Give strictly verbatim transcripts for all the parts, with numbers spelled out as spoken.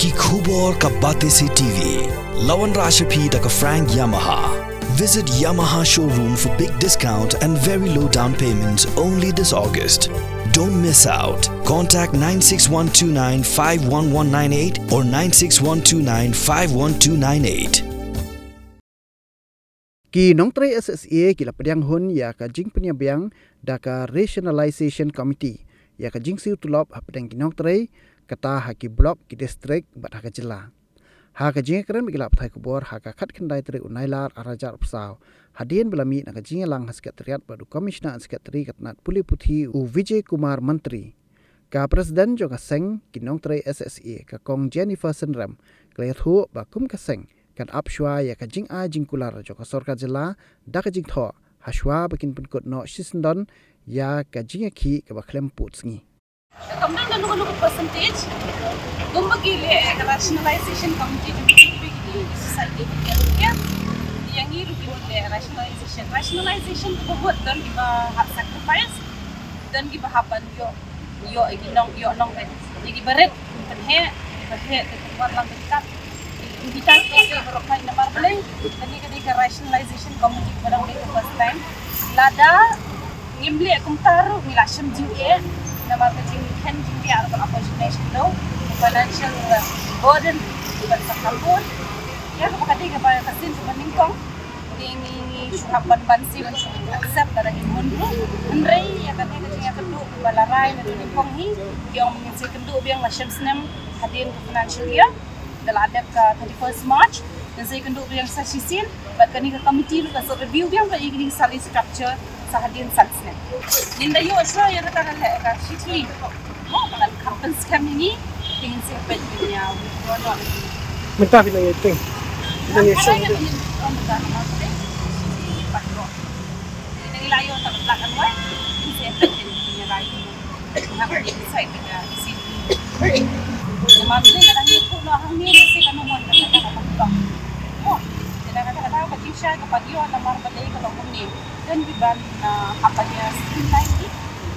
Ki khubor ka Batesi T V. La wanrah sha phi da ka Frank Yamaha. Visit Yamaha showroom for big discount and very low down payments only this August. Don't miss out. Contact nine six one two nine five one one nine eight or nine six one two nine five one two nine eight. Ki nongtrei S S A ki la pdiang hun ïa ka jingpynïabiang da ka Rationalization Committee ïa ka jingsiew tulop hapdeng ki nongtrei, kata ha ki block, ki district bad ha ka jylla. Ha ka jingïakren bad ki lad pathai khubor ha ka khatkhyndai tarik u Nailar arhajar arphew saw, hadien ba la mih na ka jingïalang ha Secretariat bad u Commissioner and Secretary ka tnat pule puthi u Vijay Kumar Mantri, ka President jong ka seng ki nongtrei S S A, ka Kong Jennifer Synrem, ka la ïathuh ba kum ka seng kan ap shuwa ïa ka jingai jingkular jong ka sorkar jylla da ka jingthoh ha shuwa ba kin pynkut noh shisyndon ïa ka jingïakhih kaba khlem pud sngi. Kam don kano kano ka percentage. Kumba ki leh ka rationalization committee jong ki, ki society ki ruh, ïa ngi ruh ki mut leh rationalization. Rationalization kaba mut don kiba hap sacrifice, don kiba hap ban ïoh, ïoh ïa ki nong, ïoh nong ïa ki barit, pynheh, pynheh te pynwan lang ka jingkat. Kita ki baroh kane namar balei, kane ka dei ka rationalization committee ba dang dei ka first time. Lada ngim leh kumta ruh ngi la shem jingeh, namar ka jingkhein jingeh ruh ka la poi sha kano kano, financial, uh, burden ban sa kham bun. Ïa kaba ka dei kaba ka sien kaba nyngkong. Ngi, ngi, ngi shu hap ban banse, ban shu accept lada ngi bun ruh. Hynrei ïa kane ka jingïakynduh ba la rai naduh nyngkong hi, ki ong ngin sa ïakynduh biang la shem snem hadien ka financial year. Da la dep ka thirty-first March, ngin sa ïakynduh biang sa shisien, bad kane ka committee ruh kan sa review biang bad ïa kine ki salary structure sa hadien san snem. Ngin da ïoh shuwa ïa kata ka leh ka shithi. Mo, ba kan kham pynskhem ïa ngi, te ngin sa peit ïa ngi ïa withdraw noh. Mynta phi nang ïa teng. Phi nang ïa shem. Mynta namar phi nang ïa teng. Ngi la ïoh tang black and white, ngin sa peit ïa ngi ïa rai. Nga ka dei side ka dei side. Namar phi nang ïa teng noh hangne, ngin sa ka nongwan ka kata ka pang. Mo, kata kata kata ka jingshisha ka pat ïoh namar ba dei ka long kumne. Don kiban, ah, hap ban ïa streamline ki,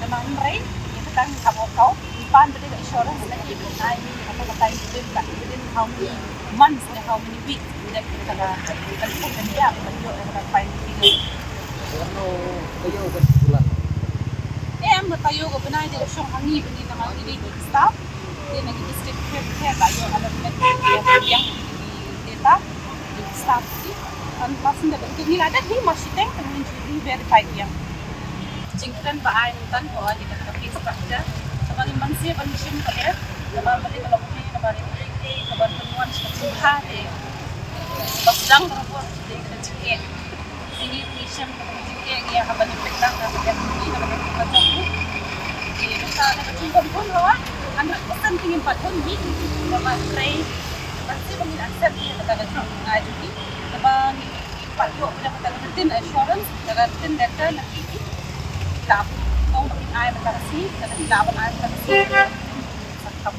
namar hynrei ïa kata ngi hap work out, ban ba dei ka assurance na ki ban ai ïa kata ka time frame ka within how many months ne how many weeks, ynda kata ka kan put ban ïa ban ïoh ïa kata ka final figure. Em, ba taïew ka bnai dei u shong ha ngi ba ngi namar ngi dei ki staff, dei na ki district pher pher ba ïoh allotment ïa ki data. Staff ki, um, person da ki ngi la dep hi ma shiteng, kan ngin ju re-verify biang. Jingkren ba ai mynta ko ai ka pay structure. Kaba ngin banse ban shim ka dep, kaba ba dei ka long pay, kaba dei ka pay, kaba dei ka wan shi ka jingkha te. Ba sdang ka report te ka jingeh. Ngi ngi shim ka jingeh ngi ïa kaba dei ka pay, kaba dei ka pay, kaba dei ka jong. Te mynta ka jingkren pun hawa, hundred percent te ngin pat pun hi, kaba trei. Banse ba ngin accept ïa kata ka jingkha jong ki. Kaba ngin Pat ïoh da kata ka written assurance, da ka written letter na ki ki. Ki la ong ba kin ai mynta ka sngi, da ki la ban ai mynta ka sngi. Sa kham.